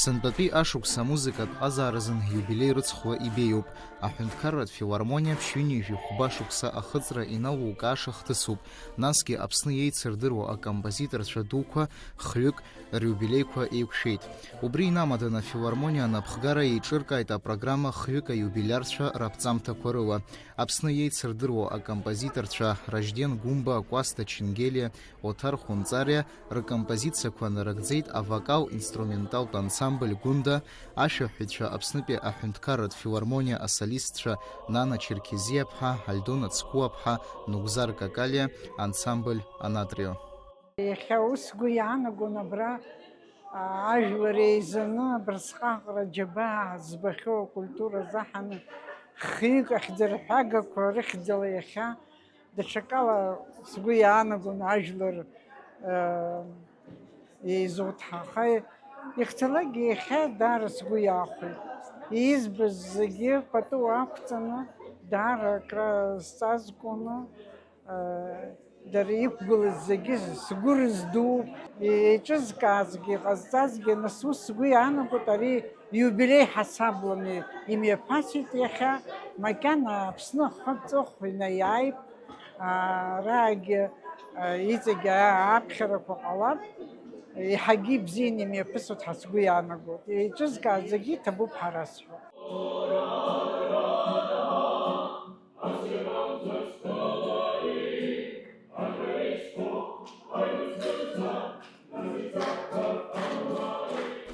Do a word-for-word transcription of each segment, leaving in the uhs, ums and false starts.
Сынтәатәи ашықәс амузыкатә ҟазааразын иубилеи рыцхәла ибеиоуп. Аҳәынҭқарратә филармониа ԥшьҩынҩажәи хәба шықәса ахыҵра иналукааша хҭысуп, насгьы Аԥсны иеицырдыруа акомпозиторцәа дуқәа хҩык риубилеиқәа еиқәшәеит. Убри инамаданы афилармониа анапхгара еиҿыркааит апрограмма хҩык аиубилиарцәа раԥҵамҭақәа рыла. Аԥсны иеицырдыруа акомпозиторцәа Ражден Гәымба, Кәасҭа Ченгелиа, Оҭар Хәынҵариа ркомпозициақәа нарыгӡеит авокал-инструменталтә ансамбль Гәында, ашәаҳәаҩцәа Аԥснытәи аҳәынҭқарратә филармониа асолистцәа Нана Черкезиаԥҳа, Альдона Цқуаԥҳа, Нугзар Какалиа, ансамбль Анатрио. Иахьа ус сгәы иаанагон абра, аа, ажәлар еизаны абырсҟаҟара џьабаа збахьоу акультура заҳаны хҩык ахьӡырҳәагақәа рыхьӡала иахьа даҽакала сгәы иаанагон ажәлар, аа, еизоуҭҳаха. Ихьӡалакгьы иахьа даара сгәы иаахәеит. Избаз зегьы пату ақәҵаны, даара акра сҵазкуаны, дара иқәгылаз зегьы сгәы рыздууп. Еиҿызкаазгьы, иҟазҵазгьы, нас ус сгәы иаанагоит, ари иубилеи ҳасабланы имҩаԥасит иахьа, макьана Аԥсны ахы аҵыхә инаиааип, аараагьы, а, иҵегь а-, аԥхьарақәа ҟалап, еиҳагьы ибзианы имҩаԥысуеит ҳәа сгәы иаанагоит. Еиҿызкааз зегьы иҭабуп ҳәа расҳәоит.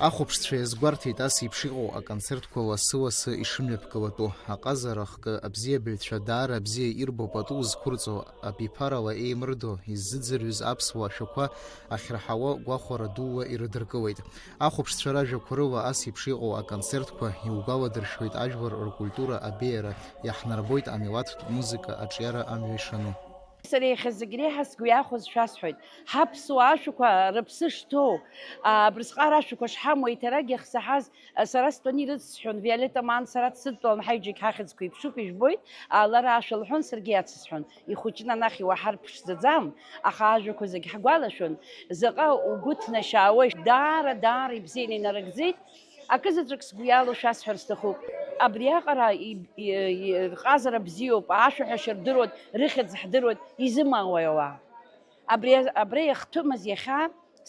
Ахәаԥшцәа иазгәарҭеит ас еиԥш иҟоу аконцертқәа лассы-лассы ишымҩаԥгалатәу. Аҟазара ахкы абзиабаҩцәа даара бзиа ирбо пату зқәырҵо, абиԥарала еимырдо, иззыӡырҩыз аԥсуа ашәақәа ахьраҳауа гәахәара дула ирыдыркылеит. Ахәаԥшцәа ражәақәа рыла ас еиԥш иҟоу аконцертқәа иугәаладыршәоит ажәлар ркультура абеиара, иаҳнарбоит амилаҭтә музыка аҿиара амҩа ишану. Сара иахьа зегь реиҳа сгәы иахәаз шәасҳәоит. Ҳаԥсуа ашәақәа рыԥсы шҭоу, а, абрысҟара ашәақәа шҳамоу еиҭарак иахсаҳаз, а, сара стәаны ирыцсҳәон, Виолетта Маан, сара дсыдтәалан, ҳаҩџьагь ҳахьӡқәа иԥшуп, ижәбоит, а, лара ашәа лҳәон, саргьы иацысҳәон. Ихәыҷны анахь иуаҳар ԥшӡаӡам, аха ажәақәа зегь ҳгәалашәон. Заҟа угәы ҭнашьаауеи! Даара, даара ибзианы инарыгӡеит. Акызаҵәык сгәы иалоу шәасҳәар сҭахуп. Абриаҟара и-, и-, и-, рҟазара бзиоуп, ашәаҳәашьа рдыруеит, рыхьӡ ҳдыруеит, изымаауеи ауаа? Абри, абра иахҭәымыз иахьа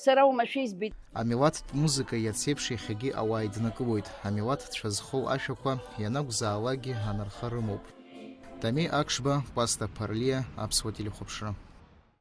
сара уамашәа избеит. Амилаҭтә музыка иацеиԥш иахьагьы ауаа иднакылоит. Амилаҭцәа зхоу ашәақәа ианакәзаалакгьы анарха рымоуп. Тамеи Акшба, Кәасҭа Ԥарлиа, Аԥсуа телехәаԥшра.